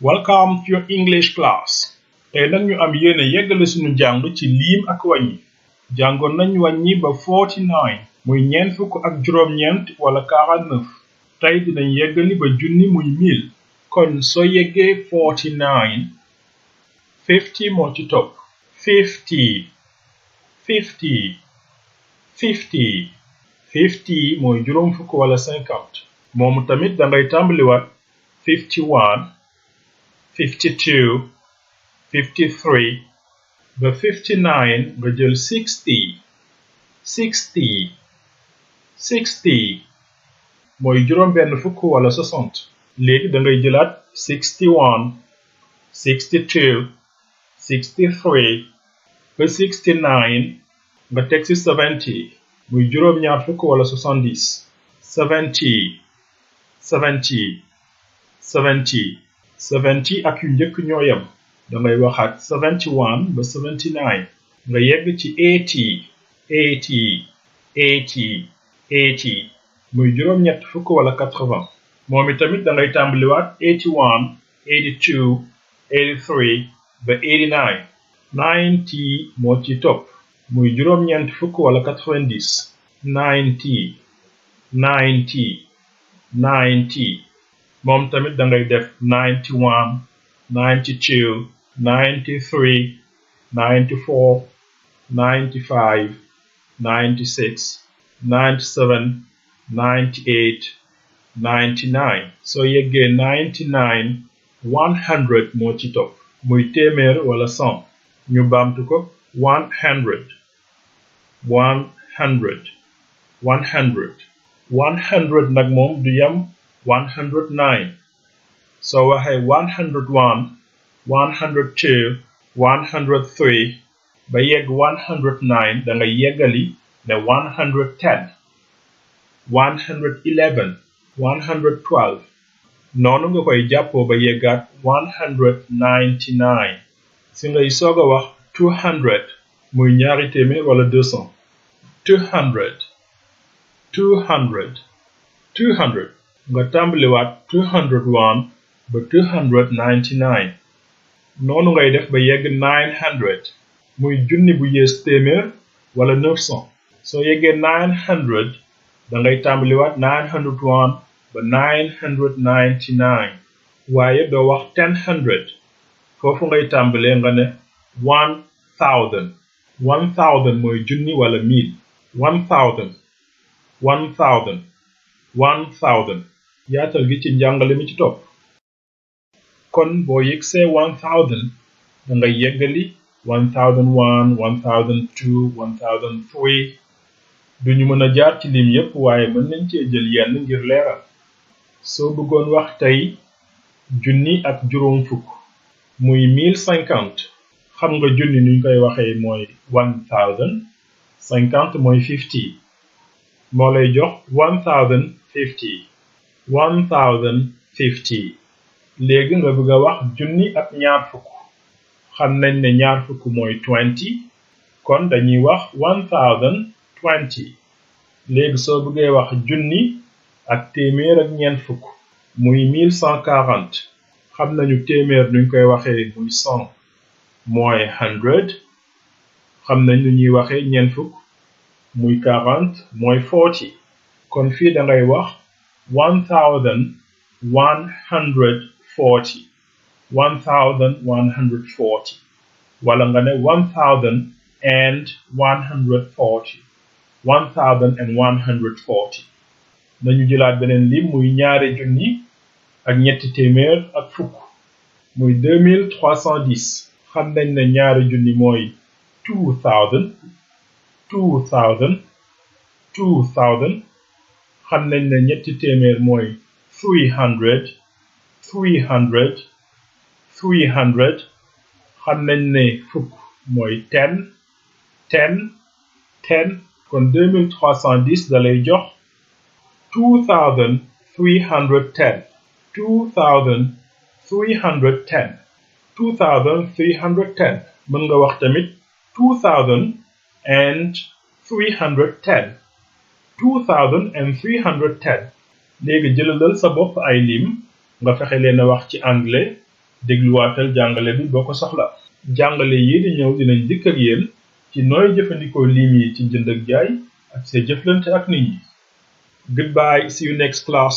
Welcome to your English class. Tey nag ñu am yéene yeggale suñu jàng ci liim ak wàññi. Jàngoon nañ wàññi ba 49 muy ñeent fukk ak juróom-ñeent wala 49. Tey dinañ yeggali ba junni muy 1000. Kon soo yeggee 49 50 moo ci topp. 50 50 50 50 mooy juróom fukk wala 50. moomu tamit dangay tàmbaliwaat 51 52 53 ba 59 nga jël 60 60 60 mooy juróom benn fukk wala 60. léegi dangay jëlaat 61 62 63 ba 69 nga teg ci 70 muy juróom ñaar fukk wala 70. 70 70 70 70 ak yu njëkk ñoo yem dangay waxaat 71 ba 79 nga yegg ci 80 80 80 80 muy juróom ñett fukk wala 80. moom itamit dangay tàmbaliwaat 81 82 83 ba 89 90 moo ci topp muy juróom ñeent fukk wala 90. 90 90 90 moom tamit dangay def 91 92 93 94 95 96 97 98 99 soo yeggee 99 100 moo ci topp muy téeméer wala 100. ñu baamtu ko 100 100 100 100 nag moom du yam 109. soo waxee 101 102 103 ba yegg 109 danga yeggali ne 110 111 112 noonu nga koy jàppoo ba yeggaat 199 si ngay soog a wax 200 muy ñaari téeméer wala 200. 200 200 200 nga tàmbaliwaat 201 ba 299 noonu ngay def ba yegg 900 muy junni bu yées téeméer wala 900. soo yeggee 900 dangay tàmbaliwaat 901 ba 999 waaye doo wax 1000 foofu ngay tàmbalee nga ne 1000 1000 mooy junni wala 1000. 1000 1000 1000 yaatal gi ci njàngale mi ci topp. kon boo yegsee 1000 dangay yeggali 1001 1002 1003 duñu mën a jaar ci lim yépp waaye mën nañ cee jël yenn ngir leeral. soo bëggoon wax tey junni ak juróom fukk muy 1050 xam nga junni nuñ koy waxee mooy 1000 50 mooy 50 moo lay jox 1050 1050. léegi nga bëgg a wax junni ak ñaar fukk xam nañ ne ñaar fukk mooy 20 kon dañuy wax 1020. léegi soo bëggee wax junni ak téeméer ak ñeent fukk muy 1140 xam nañu téeméer nuñ koy waxee muy 100 mooy 100 xam nañ nu ñuy waxee ñeent fukk muy 40 mooy 40 kon fii dangay wax 1140 1140 wala nga ne 1140 1140. nañu jëlaat beneen lim muy ñaari junni ak ñetti téeméer ak fukk muy 2310 xam nañ ne ñaari junni mooy 2000 xam nañ ne ñetti téeméer mooy 300 xam nañ ne fukk mooy 10 kon 2310 da lay jox 2310 2310 mën nga wax tamit 2310 léegi jëlalal sa bopp ay lim nga fexe leen a wax ci anglais dégluwaatal jàngale bi boo ko soxla. jàngale yi di ñëw dinañ dikk ak yéen ci nooy jëfandikoo lim yi ci jënd ak jaay ak sa jëflante ak nit ñi. Goodbye, see you next class.